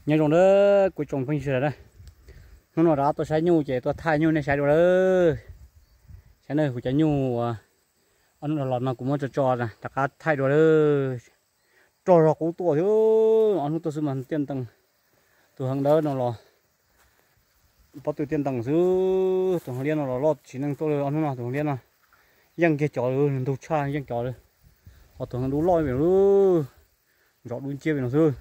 Nyob zoo na kuv tsoom phooj ywg sawv daws na, hnub no rov qab tuaj saib nyuj ces tuaj thaij nyuj nej saib dua lawm. Saib na kuv cov nyuj uas ob hnub los no kuv muab tso tso rov qab thaij dua lawm. Rog zog qub tuaj thiab, ob hnub tuaj xwb mas tiaj ntees. Tus heev dawb no los pob tw tiaj ntees xwb, tus heev liab no los loj tsis neej tuaj li ob hnub no, tus heev liab no yeej kiag cov ntug tshaj yeej cov li. Ho tus heev dub loj li, ntsos dub nciab li no xwb.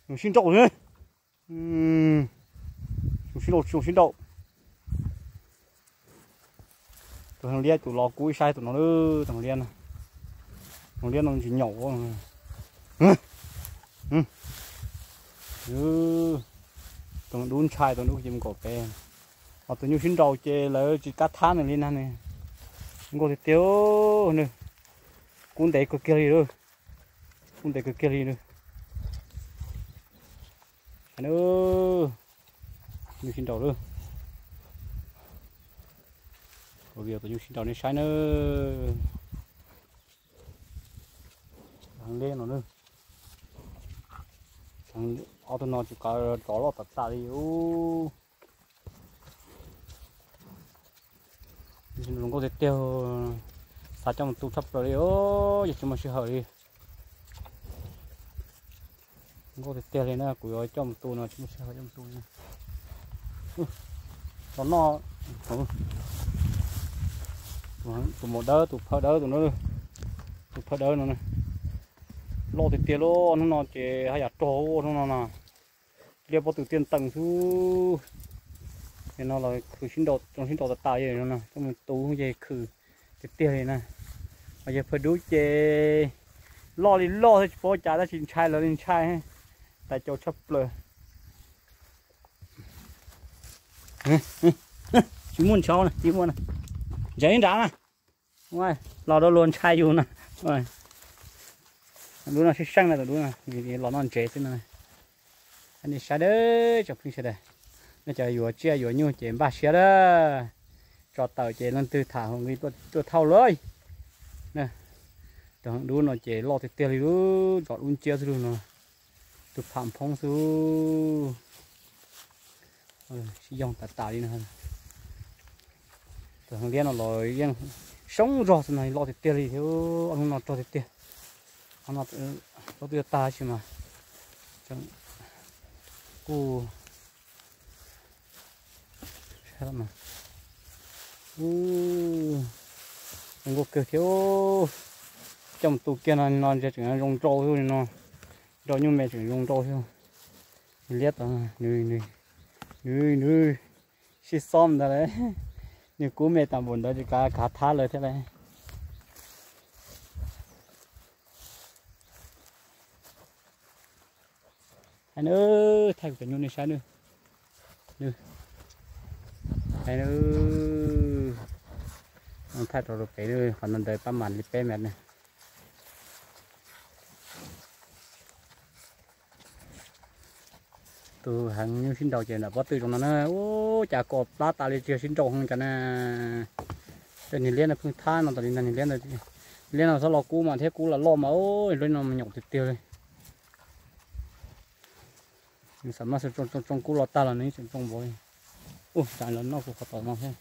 Zoo sib nraus li, zoo sib nraus, zoo sib nraus. Tus heev liab tus los kub ib sab tus no, tus heev liab no, tus heev liab no tsis nyaum. Tus dub ntshai, tus dub ces mus nkaum pem. Ho tus nyuj sib nraus ces lawv tsis kam thab nws li na, nws zoo nkauj tiag tiag. Nws kub ntev kawg kiag li, kub ntev kawg kiag li. Saib na, nyuj sib nraus lawm. Kuv vij tus nyuj sib nraus nej saib na. Heev liab no, ob tug no tsis kav rov loj tas tas li. Zoo nkauj tiag tiag, xav coj mus tu tshaj plaws li os, yog tsis muaj sij hawm li. Nkauj tiag tiag li na, kuv yuav coj mus tu no tsis muaj sij hawm coj mus tu li. Los noj, tus maum dawb, tus phaw dawb, tus no, tus phaw dawb no loj tiag tiag li. Hnub no ces haj yam rog hnub no na, liab pob tw tiaj ntees xwb. Nim no los khwv sib nraus, tsoom sib nraus tas tas li no, coj mus tu ces khwv tiag tiag li na. Ho yawg phaw dub ces loj li loj thiab tsis paub cas tab sis ntshai lawv li ntshai, tais caus tshaj plaws. Tsis muaj ntshai na, tsis muaj na. Ntsev nrad na, los rau luag ntshai yus na. Dub no sib seej na, tus dub no los noj ntsev xwb no. Nej saib dawb tsoom phooj ywg sawv daws, nej cov yuav tsiaj yuav nyuj ces npaj siab lawm. Tso tawm ces leej twg tham hauv nqi tuaj thauj lawm. Tus heev dub no ces loj tiag tiag li, ntsos dub nciab xwb no, tus pham phoob xwb. Sib yoog tas tas li no. Tus heev liab no los yeej soob zog xwb no, loj tiag tiag li thiab, ob hnub no rog tiag tiag. Ob hnub no twb tag tsis mas kuj zoo nkauj kawg thiab. Coj mus tu kiag no, no ntshe tseem zoo nraus xwb no, nraus nyuj me tseem zoo nraus xwb. Liab tod, nws, nws sib xob ntawd lawm, nws kub me tas npaum ntawd tsis kav kav thab lawv thiab lauj. Hais na, thaij kuv cov nyuj nej saib na. Hais na, thaij rau rau pem na, qhov no ntawd pab mam li peb mev na. Tus heev nyuj sib nraus ces nram pob tw zoo no na, ub, cas kom plab tas li tsis yog sib nraus heev cas na. Tej niag liab no pheej thab no tas li ntag, niag liab no, liab no txhob los kub mas thiab kub los loj mas, ub, liab no mas nyaum tiag tiag li. Nws xam maj xwb, tsoo tsoo kub los tag los nws tseem tsoo npaum li. Ub, tsam los noj kuv qhov tom no thiab.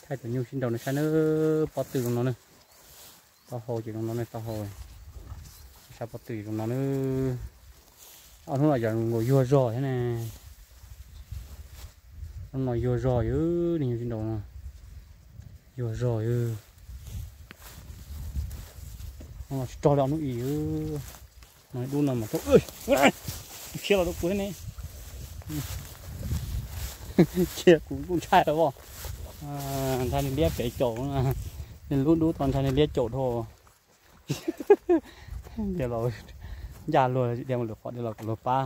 Thaij tus nyuj sib nraus no saib na, pob tw zoo no na, taub hau ces zoo no na, taub hau, sab pob tw zoo no na. Ob hnub no yog nkaus yuag zog thiab ne. Hnub no yuag zog yog niag nyuj sib nraus no, yuag zog yog. Hnub no tsis rog li ob hnub ib. No dub no mas, khiav los rau kuv thiab ne. Khiav kuv kuj ntshai os. Ntshai niag liab pem caum, niag lub dub tod ntshai niag liab caum dhau. Tias los ncaj luag, tias mus lwm qhov tias los kom luag pab.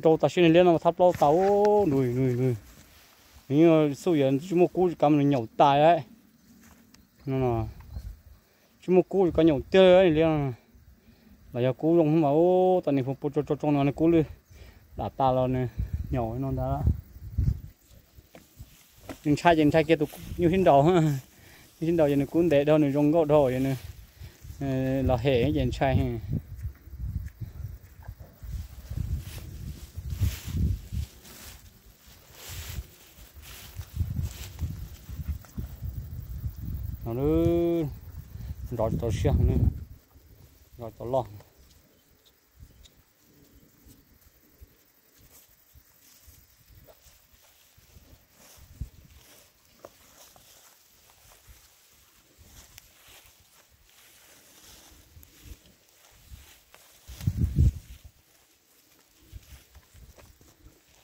Nraus tam sim niag liab no thab plaub tas, nws, nws, nws, nws xub yam tsis muaj kub tsis kav mas nws nyaum tas lawm. Tsis muaj kub tsis kav nyaum tiag niag liab no. Los yog kub zoo mas, ub, tas niag pua pua tsoo tsoo no nws kub lwj, Dam tas los nws nyom no ntag. Nws ntshai ces ntshai kiag tus nyuj sib nraus. Nyuj sib nraus ces nws kub ntev dhau, nws zoo nkauj dhau, yog nws los hem ces ntshai. No, nrov tau siab, nrov tau loj.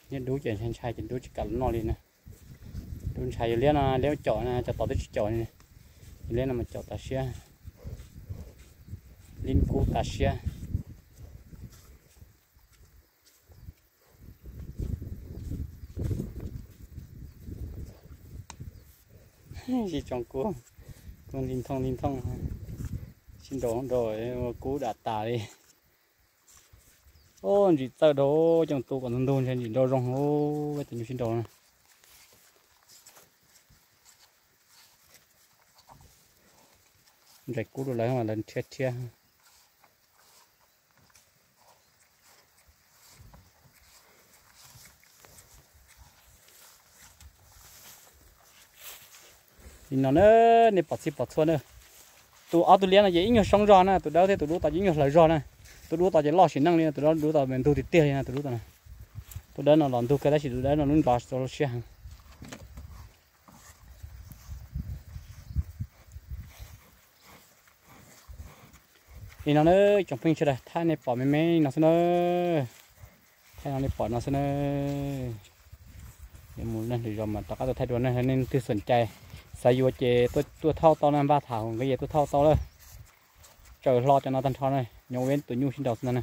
Niaj dub ces ntshai ntshai ces dub tsis kam los noj li na. Dub ntshai, yog liab no, liab caum na, cov tod twb tsis caum li. Yog liab no mas caum tas siab, liab kub tas siab. Tsis tsoom kub, kub nti nthooj nti nthooj, sib nraus nraus, kub dam tas li. Ub, ntsim txawj dhau, coj tu kom ntug ntug ntshai ntsim nraus zoo, ub, tus nyuj sib nraus na. Ntsais kub rau lawv, lawv rhiab rhiab. Li no na, nej pom txhij pom txhua na. Tus ob tug liab no ces ib nyuag soob zog na, tus dawb thiab tus dub tod ces ib nyuag hlawv zog na. Tus dub tod ces loj sim neej li, tus dub tod mas ntug tiag tiag li no, tus dub tod na. Tus dawb no los ntug kawg tab sis tus dawb no lub nrov rau siab heev. Li no na, tsoom phooj ywg sawv daws, thaij nej pom me me no xwb na. Thaij no nej pom no xwb na. Yuav mus lwm zos mas rov qab tuaj thaij dua na, nej leej twg xom cai xav yuav ces tuaj thauj tau na, npaj tham hauv nqi es tuaj thauj tau lawm. Tsaws hlo cov no tag nrho na, nyob ua tus nyuj sib nraus xwb ntag na.